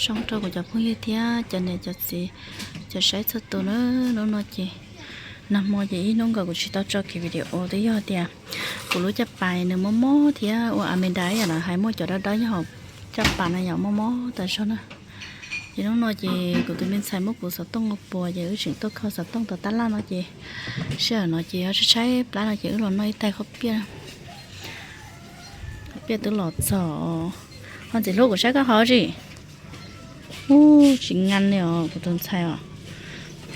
Zoo rau kuv cov phooj ywg thiab cov niam cov txiv, cov saib txhua tus na. Hnub no ces nag hmo ces ib hnub nkaus kuv tsis tau tso kiag video twb yog tias kuv lub caj pas nws mob mob thiab ua Amanda ib yam lawv hais muaj cov dawb dawb nyob hauv caj pas no yom, mob mob tas zog na. Ces hnub no ces kuv tus me ntxhais muab kuv xov tooj ua puas ces wb tseem tuaj kho xov tooj tom tab laj no ces sij hawm no ces ho tshaib tshaib plab no ces wb los noj ib tais khaub piaj. Khaub piaj twb los txog. Ho ntxim hlub kuv saib koj hov tsis. Ub, tsis ngan li os kuv tus ntxhais os.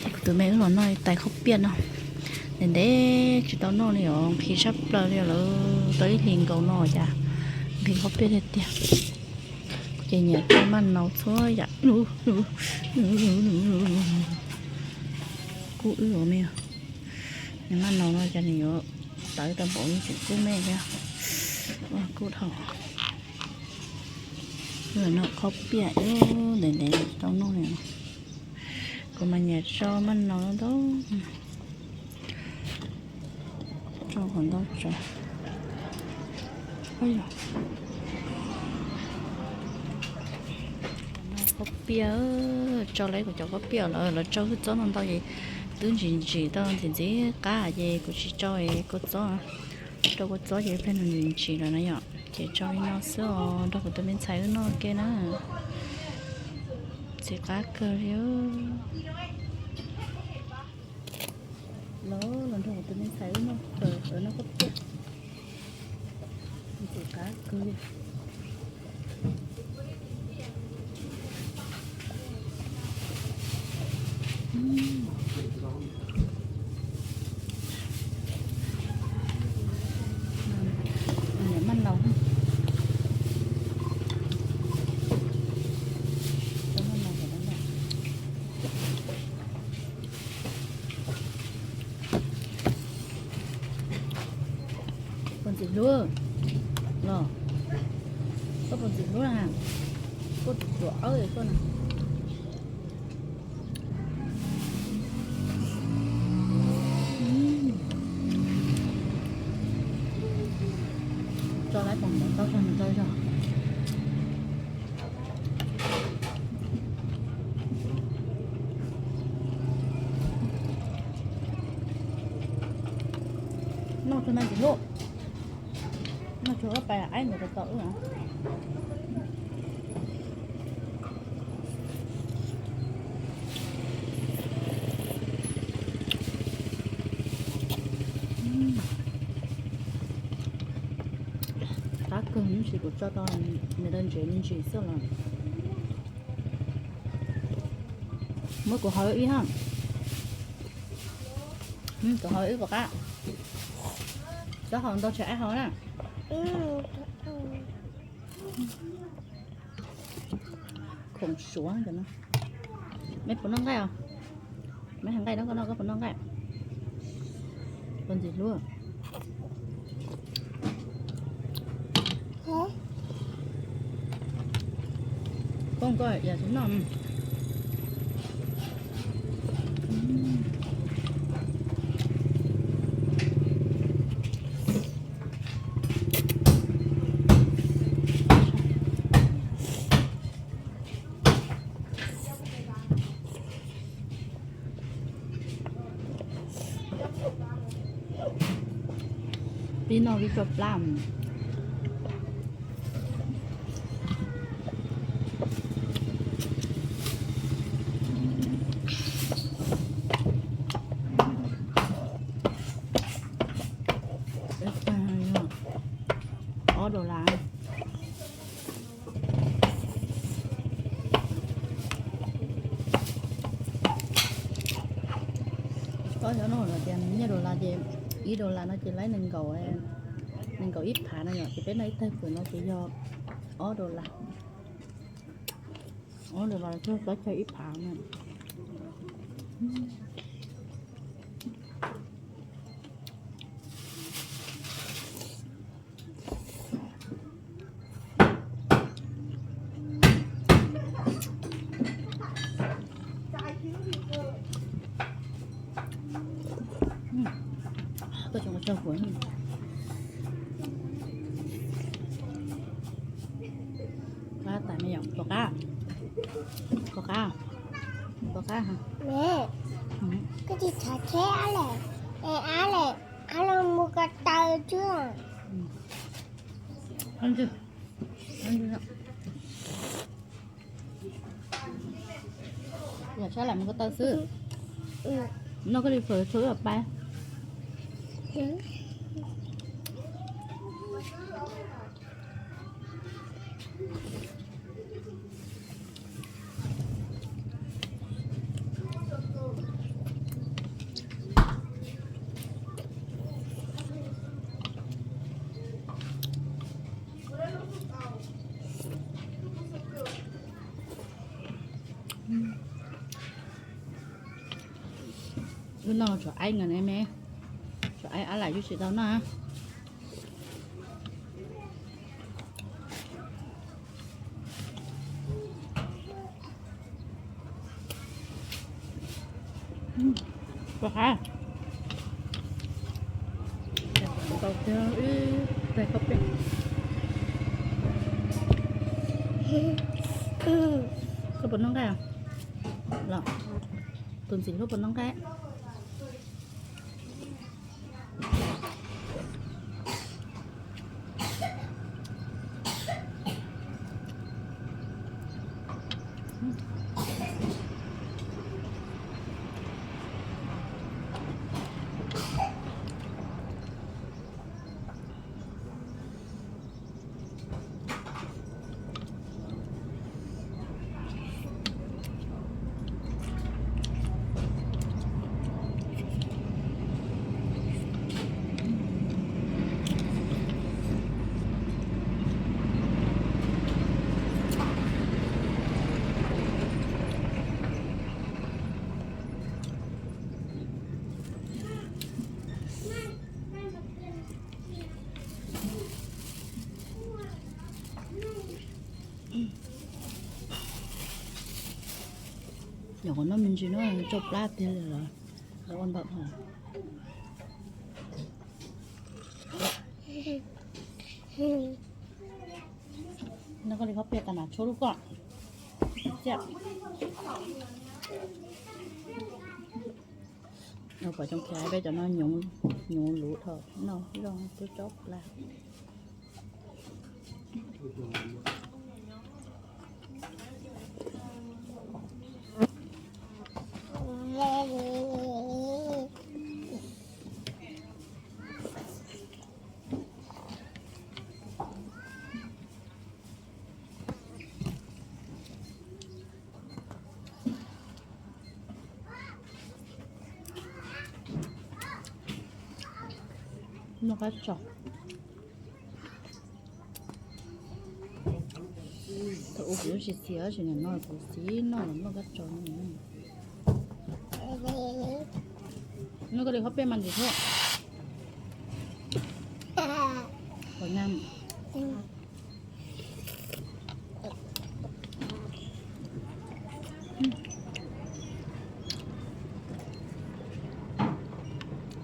Ces kuv tus me wb los noj ib tais khaub piaj no. Ntev ntev tsis tau noj li os, nqhis tshaj plaws li lawm, tau ib hlis nkaus no cas nqhis khaub piaj tiag tiag. Ces nyiam coj maj nau txhua yam. Kub wb os me. Nws maj nau no cas nws yuav tawv tau npaum li tseem kub me thiab. Kub dhau. Noj khaub piaj ib ntev ntev tsis tau noj li. Kuv mas nyiam tso maj nau ntau, tso qhov ntau tso. Noj khaub piaj, tso lawv kuv cov khaub piaj lawm, lawv tso hwj txob no ntau ces twb ntsim ntsim tau ntxim ntxim qab ces kuv tsis tso kua txob. Rau kua txob ces ib pliag nws ntsim ntsim lawm na yom, ces tso li no xwb os, nrog kuv tus me ntxhais wb noj ke na. Ntxim qab kawg li. Los los nrog kuv tus me ntxhais wb noj, noj khaub piaj. Ntxim qab kawg li. Nyiam maj nau. Puas ntxim hlub los? Koj puas ntxim hlub na? Koj tuav awb koj na. Tso lawv pom ntawd tau zog nws tau zog. Noj tsuag na ntxim hlub. Noj tsuag koj pais aib ntawd rau tau wb. Qab kawg, tab sis kuv tso tau nws rau ntsev me ntsis xwb los. Muab kuv hau ib ha. Kuv hau ib puas qab. Cov hau ntau tsis aib hau na. Khoom suav no. Mej puas noj nqaij os? Mej hais nqaij rau koj noj, koj puas noj nqaij? Puas ntxim hlub? Koj koj yam tsis noj. Pib noj pib tso plab. Ob dollar. Koj xyov no lawm tias nyiaj dollar ces ib dollar no ces laib nees nkaum, nees nkaum ib phav no yom, ces peb noj ib tag kawm no ces yog ob dollar. Ob dollar txog plaub caug ib phav na. Koj tseem ua tsaug kuv. Qab tas Puas qab? Puas qab? Puas qab? Koj tsis txhob tsheb ab lem, es ab lem, ab los mus ko taw tsuag. Yog sab lam mus ko taw xwb. Noj koj li fawm txhua ib pab. Lub no tsuas aib nkaus ne me, tsuas aib ab lam yuj tsis tau noj. Puas qab? Tau ib tais khaub peb. Koj puas noj nqaij los? Tus ntxim hlub puas noj nqaij? Yog qhov no me ntsis no tsau plab tiag li los, lawv ua ntawm no. Noj koj li khaub peb tas mas tshuab lub koj. Pom cov khiav peb cov no nyoov luv dhau no zoo twb tsob plab. Noj qab tso. Thaum ub kuv tsis txiv, tsis nim no kuv txiv noj los noj kab tso. Noj koj li khaub peb mas ntxim hlub.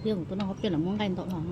Thiab kuv tuaj noj khaub peb los muab nqaij ntau los.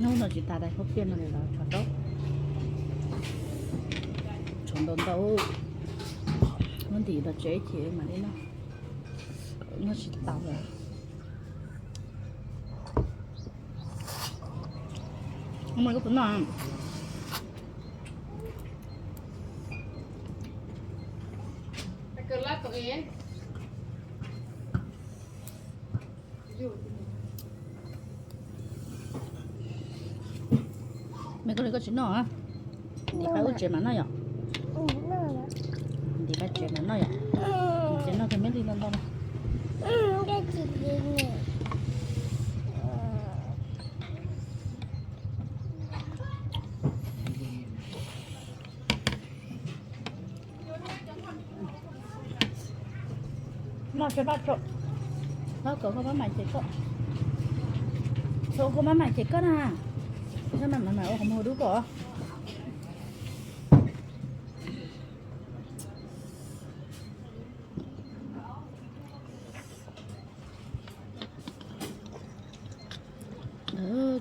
Hnub no tsis tas tais khaub piaj no li los tsho raub, tsho ntau ntau. Muab ntim los tsev ces mam li noj, noj tsis tau lawm. Koj puas noj? Me koj li koj tsis noj, ntim qab ub tsev mam noj yom. Ntim qab tsev mam noj yom. Ces noj kiag me ntsis ntau ntau no. Noj tso, noj tso. Noj kom koj maj mam ces koj, koj maj mam ces koj na. Koj maj mam ua qhov muag dub kom.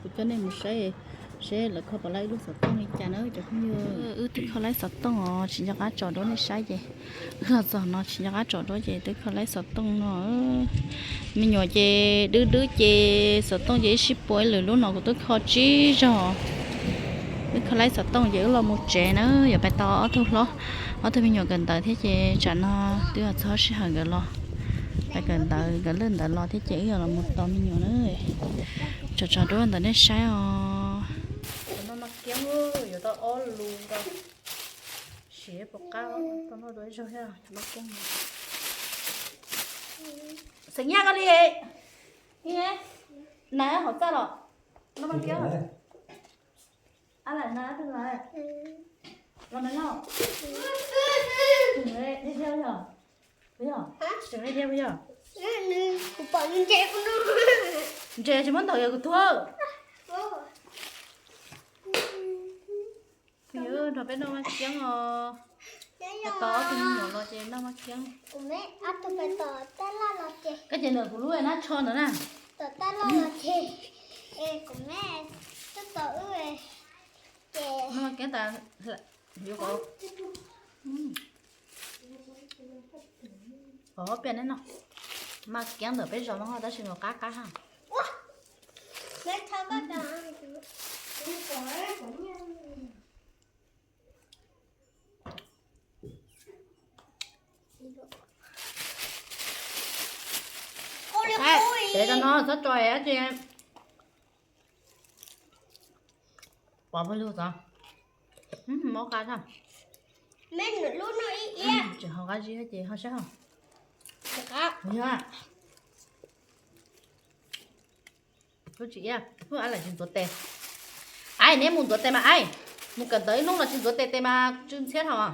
Kuv coj nej mus saib, saib lawv kho puas laib ib lub xov tooj li cas na cov phooj ywg. Wb twb kho laib xov tooj os, tsis nco qab tso duab nej saib ces, wb los txog no tsis nco qab tso duab ces twb kho laib xov tooj no. Me nyuam ces dub dub ces xov tooj ces ib sij pua ib lwm, lub no kuv twb kho tsib zaug. Wb kho laib xov tooj ces wb los mus tsev na, yuav pais tos ob tug hlob, ob tug me nyuam kawm ntawv thiab ces tsam no twb txog sij hawm nkawd los, pais kawm ntawv nkawd lwj ntawd los thiab ces wb yuav los mus tos me nyuam na. Tso tso duab ntawm nej saib os. Cov no mas kiab, yuav tau ob lus rau, siav puas qab, tau noj dua ib zaug thiab. Cov no kiab, xeem Nyaj koj li, na hauv txaj los, no mas kiab. Ab lam na twg los, los me no, tseem li thiab yog, tseem li thiab yog, ntses tsis muab ntaus yog kuv tuag. Phooj ywg, nrog peb noj maj kiab os. Tos ob tug me nyuam los ces noj maj kiab. Koj ces ntawm kuv lub nab tsho ntawd na. Noj maj kiab tas, yuav qov, qov piaj neb no. Maj kiab ntawm peb zos no tab sis nws qab qab ha. Ces rau no txhob tso dab tsi. Pov pawg lug tod. Mob qab tag. Tseem ho qab zib ces ho saib ho. Yog. Lub tsis iab, ab lam tsis ntxuav tes. Aib, neb mus ntxuav tes mas aib. Mus kawm ntawv ib hnub los tsis ntxuav tes, tes mas tsw ntxhiab dhau.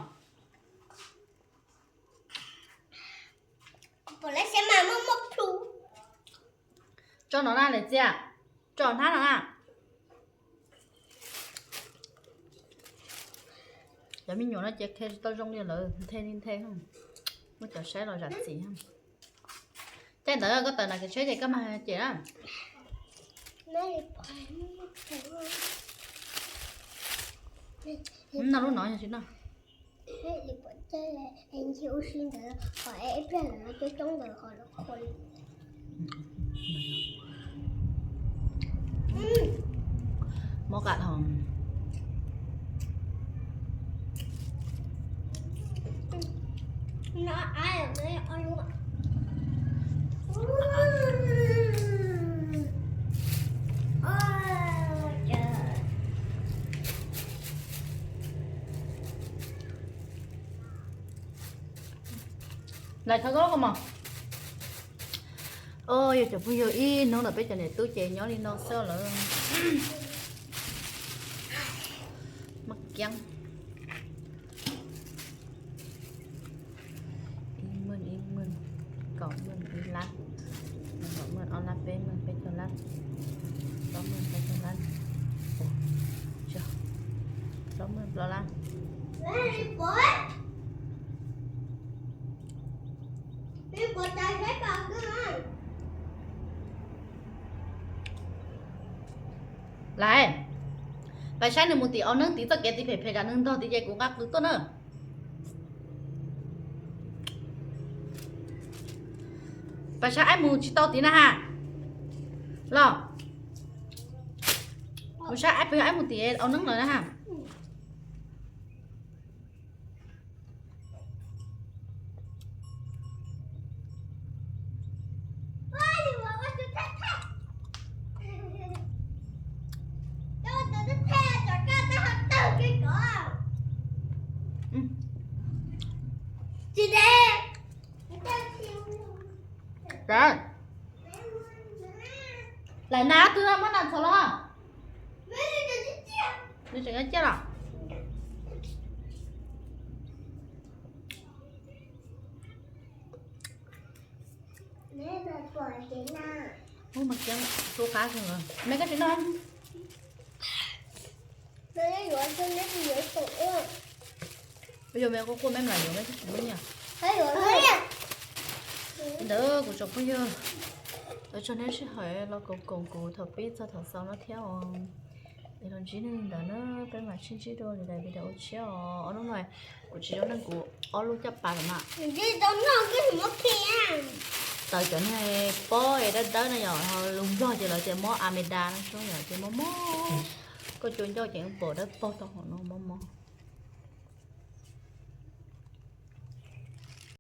Tso no na Lis Txiaj, tso hnab no na. Cov me nyuam no ces qhia tsis tau zoo li lawm, nthe li nthe, muab cov saib los zam txim. Caij ntawd koj tawm nram kev tsheb ces koj mag cem na. Noj lub no yog tsis noj. Mob qab dhau. Lais thawj koj lub kaus mom. Os, yog cov phooj ywg, ib hnub no peb cov niam tub ces nyob li no xwb lawm. Maj kiab. Los lawm. Lawm, pais saib nws mus tim au neeb tid, txoj kev tid phem phem, nws ntog tid ces kuv nqa qws tuaj na. Pais saib aib mus tsis tau tid na ha. Los, mus saib aib, pais saib aib mus tim au neeb lawm na ha. Lawm na, twb muab nas txhos los. Nws tseem nyob ciaj los? Ub, mas kiab tu qab me koj tsis noj. Yuav me quaj quaj me mam yuav me tsis muaj nyiaj. Ntawd kuv tsoom phooj ywg, ua tsaug nej sij hawm los koom koom kuv thaum pib txog thaum xaus no thiab os. Es los ntsib nej li ntawd na, peb mam sib ntsib dua lwm daim video tshiab os. Ob hnub no kuv tsis zoo neej, kuv ob lub caj pas lawm mas. Tawm cov niag pob es dawb dawb na yom, lus Nplog ces lawv tias mob amênda no yom, ces mob mob. Koj cua ncauj ces pom dawb paug tau hauv no mob mob.